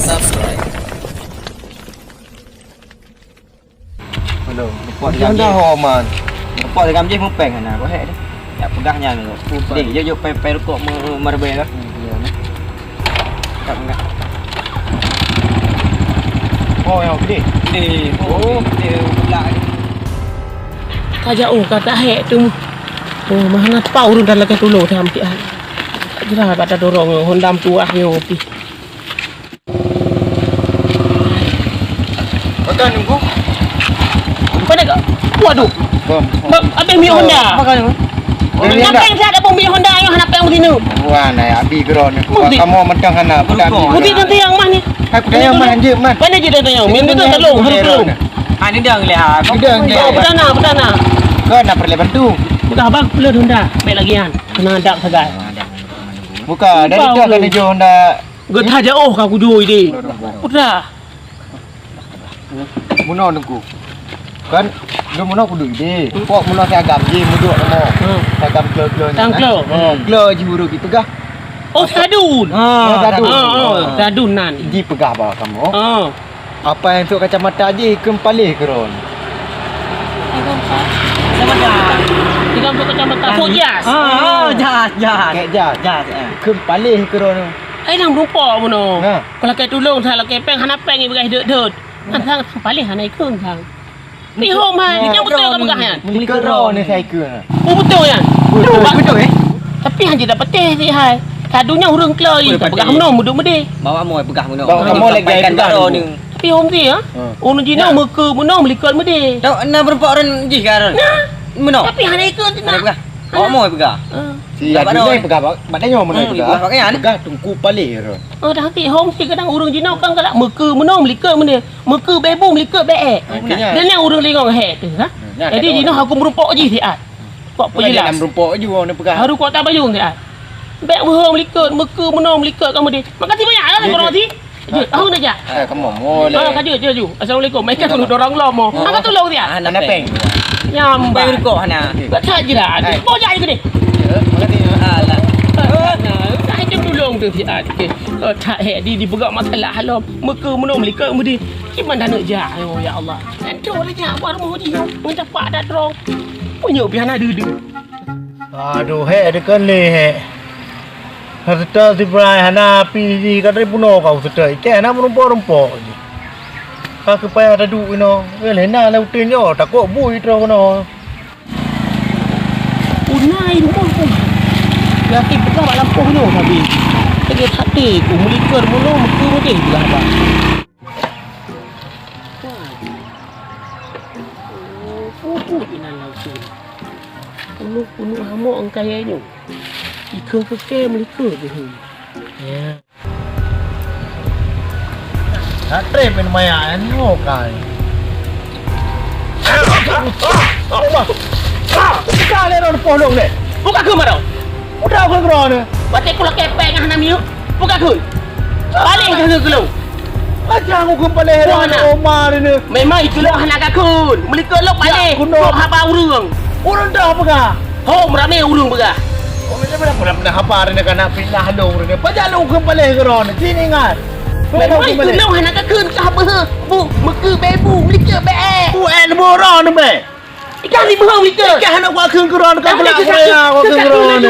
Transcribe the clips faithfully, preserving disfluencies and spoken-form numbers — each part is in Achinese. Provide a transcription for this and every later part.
Subscribe. Belum. Lepas jam jih. Dah, oh, man. Lepas jam jih mupeng hana. Kau hek dah. Tak peugah nyan. Sumpah. Deh, jom, jom, pai, pai rukok me-, merebeh lah. Hmm, iya, nah. Tak peugah. Oh, yang gede. Gede. Oh, gede pula ni. Ka jauh, ka tahek tu. Oh, mana teupat ureueng dah lakée tulông tham pih. Tak jelas ka tadorong Honda meutuah nyoe pih. Makan nunggu. Pada kau. Waduh. Bom. Bang, habis minyak Honda. Makan nunggu. Makan Honda. Ngapain saya ada bom minyak Honda yang hana peng begitu? Wah, naik habis geron ni. Mesti. Kamu mentang hana. Mesti nanti yang mah ni. Aku dah yang mah anjir, man. Mana je dah yang? Minum tu tolong, harus tolong. Ah, ni dah ngelihat. Ni dah ngelihat. Oh, betul nak, betul nak. Kau nak perlu bantu. Bukan abang, perlu Honda. Baik lagi kan. Kena ada sagai. Bukan, dari tu akan jauh Honda. Geuh that jauh ka kujui deh. Putra. Meunoe Teungku. Kan, lôn meunoe kuduek ideh. Pok meunoe si agam jih meuduek lama. Hmm. Si agam klo-klo nyan. Tang klo. Hmm. Klo jih ureueng jipeugah. Oh, sadun. Ha, sadun. Ha, ha, sadun nan. Jipeugah bak kamoe. Ha. Apa yang sok kacamata jih keumpaleh keuron. Kacamata. Tiga untuk kacamata. Sok jas. Ha, ha, jas, jas. Kek jas. Jas, eh. Keumpaleh keuron. Ai nang meureumpok bunoe. Nah. Keu lakée tulông, sa lakée péng, hana péng ipeugah deuet-deuet. Nah, sang, sang paléh hana ikheun sang. Pih hom hai, nyang beutôi ka peugah nyan. Meulikeue droe ni sa ikheun. Oh, beutôi nyan. Beutôi, beutôi, eh. Tapi han jeuet patéh si hai. Ka donya ureueng kloi, peugah meunoe, meuduek meudeh. Bawa moe peugah meunoe. Bawa moe lagée sampaikan peugah baroe dulu. Ni. Tapi hom si, ha? Ha. Ureueng jinoe meukeue meunoe, meulikeue meudeh. Tok na beureumpok ron jih ka ron. Nah. Meunoe. Tapi hana ikheun si nah. Hana peugah. Awak moe peugah. Ha. Si Adu ni peugah bak, bak tanyoe meunan peugah. Peugah bak nyan. Peugah Teungku Paleh ron. Oh, dah hati hom si kadang ureueng jinoe kan galak meukeue meunoe meulikeue meudeh. Meukeue bèe bu meulikeue bèe èk. Dan nyan ureueng lingong hèk teuh, ha? Jadi jinoe aku meurumpok jih siat. Kok peujelas. Meurumpok ju orang peugah. Harus kok tabayong siat. Bèk meuhom likot, meukeue meunoe meulikeue kamoe deh. Makasih banyak lah informasi. Jeuet, tahu nak jak? Eh, kamoe, mo lé. Ah, ka jeuet, jeuet, jeuet. Assalamualaikum. Mai ka tulông dorong lom mo. Angkat tulông dia. Ah, nak peng. Nyam. Peng rukok hana. Tak tak je lah. Bawa jai ke ni? Ya, makasih. Alah. Nah, tak ada tulông tu dia. Okey. Oh, tak eh di di peugah masalah lom. Meukeue meunoe meulikeue meudeh. Kiban dah nak jak. Oh, ya Allah. Entu dah jak buat rumah dia. Minta pak dah terong. Punya pih hana dudu. Aduh, hek deukon lé hek. Ka seutôt sibrai hana api jih ka dari bunoe ka seutôt. Ikei hana meurumpok-rumpok jih. Ka keupayah taduek inoe. Eh, lé na lé uteuen nyoe takot bui troh keunoe. Unai rumoh ku. Yakin peugah bak lampôh nyoe sabe. Lagèe saté ku meulikot meunoe meukeue meudeh beulah bak. Wah. Oh, pupuh inan langsung. Peunuh-peunuh hamok angkai nyoe. Ikheun keu kèe meulikeue beuhe. Ya. Atre pen maya nyoe kai. Ka lé ron poh lông lé. Buka keu marau. Udah aku keudroe nyoe. Watèe kulakèe pèng hana miyueb. Buka keu. Paléh keu keu lông. Aja aku keu paléh ron oma nyoe. Memang itu lông hana kakun. Meulikeue lông paléh. Kok haba ureueng. Ureueng dah peugah. Ho, ramé ureueng peugah. Oh, macam mana pula pernah haba nyoe kana pinah lông nyoe. Pajak lông keu paléh keu ron. Sini ingat. Memang itu lông hana kakun kah beuhe. Bu, meukeue bèe bu, meulikeue bèe. Bu, eh, leumo ron nyoe bèe. Ikan di beuhong itu. Ikan hana kuat kheun keuron, kau pula kuya, kuat kheun keuron.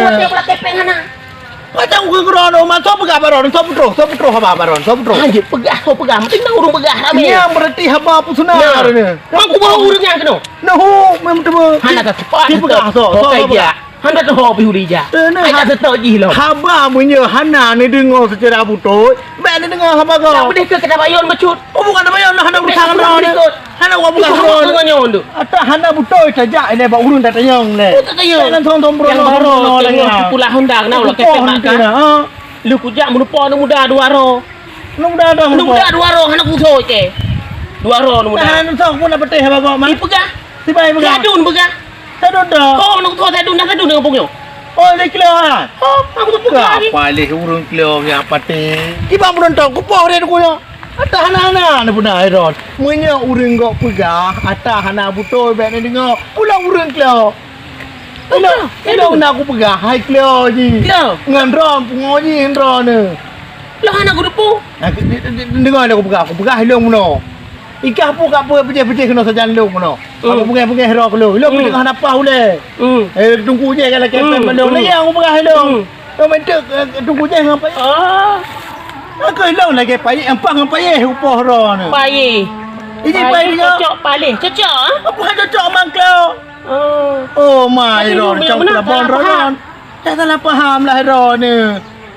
Macam kheun keuron, oh, man, soe peugah baron, soe peutroh, soe peutroh haba baron, soe peutroh. Hanjeuet peugah, soe peugah, meuteumé ureueng peugah ramé. Nyang berarti haba peue seunang ni. Mang kuboh ureueng nyang keunoe. Nah, hu, mem teuma. Hana ka seupah. Dia peugah, soe, soe peugah. Hana teuho pih uli jak. Ai ka seutôt jih lom. Haba meunyoe hana neudeungoe seucara beutôi, bèk neudeungoe haba gob. Dak beudeh keu kata bayon bacut. Oh, bukan haba bayon, hana urusan ngon droe. Hana awak bukan droe. Ngon nyoe tu. Ata hana beutôi tajak ilèe bak ureueng tatanyong lé. Oh, tatanyong. Jangan thong-thong beureunoe. Nyang baroe tengok sekolah Honda kenal lah kepek makan. Lu kujak meulupo aneuk muda dua ro. Aneuk muda dah. Aneuk muda dua ro, hana kusoi ke. Dua ro aneuk muda. Hana thong pun dak beutôi haba gob, man. Ipeugah. Sibai peugah. Sadun peugah. Sadun dah. Oh, aneuk tua sadun dah sadun dengan pungyo. Oh, dia kilo ah. Oh, aku tu peugah. Apa leh ureueng kilo yang pati? Kiban penonton kupoh dia tu kuya. Ata hana-hana na puna Iron. Meunyoe ureueng gok peugah, ata hana beutôi bèk neudeungoe. Pulang ureueng kilo. Kilo, kilo na kupeugah, hai kilo jih. Kilo. Ngon rom pungo jih droeneuh. Lah hana kuteupeu. Nah, de-, de-, de-, deungoe lé kupeugah, kupeugah ilong meunoe. Ikah pu ka peue peucéh-peucéh keunoe sajan ilong meunoe. Hmm. Aku peugah-peugah roh keunoe. Ilong Hmm. peugah hana paih ulée. Hmm. Eh, teungku jih kan lagèe Hmm. pèng balong. Hmm. Lagèe aku peugah ilong. Hmm. Ilong menteuk, eh, teungku jih ngon payèh. Ah. Aku ilong lagèe payèh, empang ngon payèh upoh roh ni. Payèh. Ini Payèh payèh juga. Cocok paléh. Cocok, ah? Apa cocok mangklo? Oh. Oh, ma, Tapi Ron, ilong cang pula paham. Bon Ron. Dah salah paham lah Ron ni.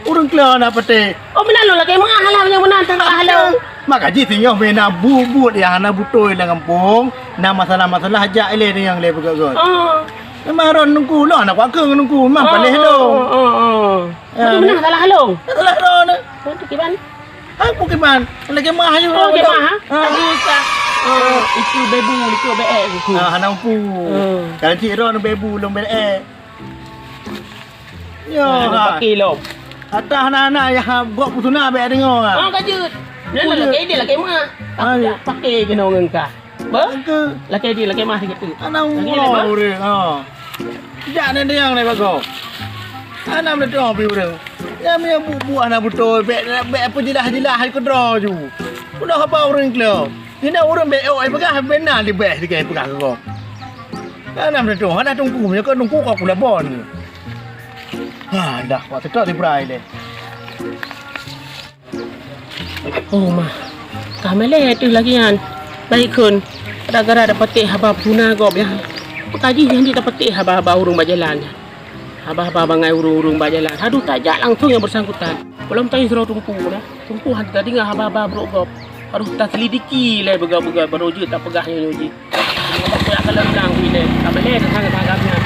Ureueng klo na patéh. Oh, meunan lôn lakèe meu'ah lah nyang meunan teuh lah lôn. Maka jih singoh meunan buet-buet nyang hana beutôi lam gampông, na masalah-masalah jak ilèe nyang lé beugöt-göt. Oh. Memang Ron nungku lôn, aneuk kuakeu nungku, memang paléh lôn. Oh, oh, oh. Ya, Tapi meunan ni. Salah lôn. Salah Ron ni. Lôn tu kiban. Ha, bukan man. Lagèe mah ayu. Oh, lagèe mah, ha? Ha. Ayu ka. Oh, itu bebu, itu be'ek. Ha, hana mampu. Hmm. Kalau cik Ron bebu lom be'ek. Yo, ha, ha. Pakai lom. Atah hana-hana ya ha, gok pusuna be'ek deungoe ha. Oh, ka jeuet. Nyan lagèe dia lagèe mah. Ha, ya. Pakai keunoe ngon ka. Ba? Ke? Lakèe di, lakèe mah sikit tu. Anak Lakèe umur mah? Ureueng, ha. Jak neudeueng deh bagoe. Anak meudeueng pi ureueng. Ya, mia bu-bu anak beutôi, bèk, bèk apa jeulaih-jeulaih hai keudroe ju. Udah apa ureueng klo? Ina ureueng bèk oi peugah, bèk na di bèk di kai peugah keu kong. Anak meudeueng, anak tungku, meunyoe kau tungku kau kula bon. Ha, dah, kau setok di berai deh. Oh, ma. Ka malèe teuh lagèe nyan. Baikon, gara-gara dapeutèe haba puna gob nyan. Peukajih nyan dapeutèe haba-haba ureueng bak jalan nyan. Haba-haba bangai ureueng-ureueng bak jalan. Aduh, tajak langsung nyang bersangkutan. Gohlom tanyoe sidroe teungku dah. Teungku hana tadeungoe haba-haba brok gob. Aduh, taselidiki lé beugöt-beugöt baru jeuet tapeugah nyoe jih. Nyoe bak pihak ka leueng nang ilèe. Ka malèe teuh sangat-sangat nyan.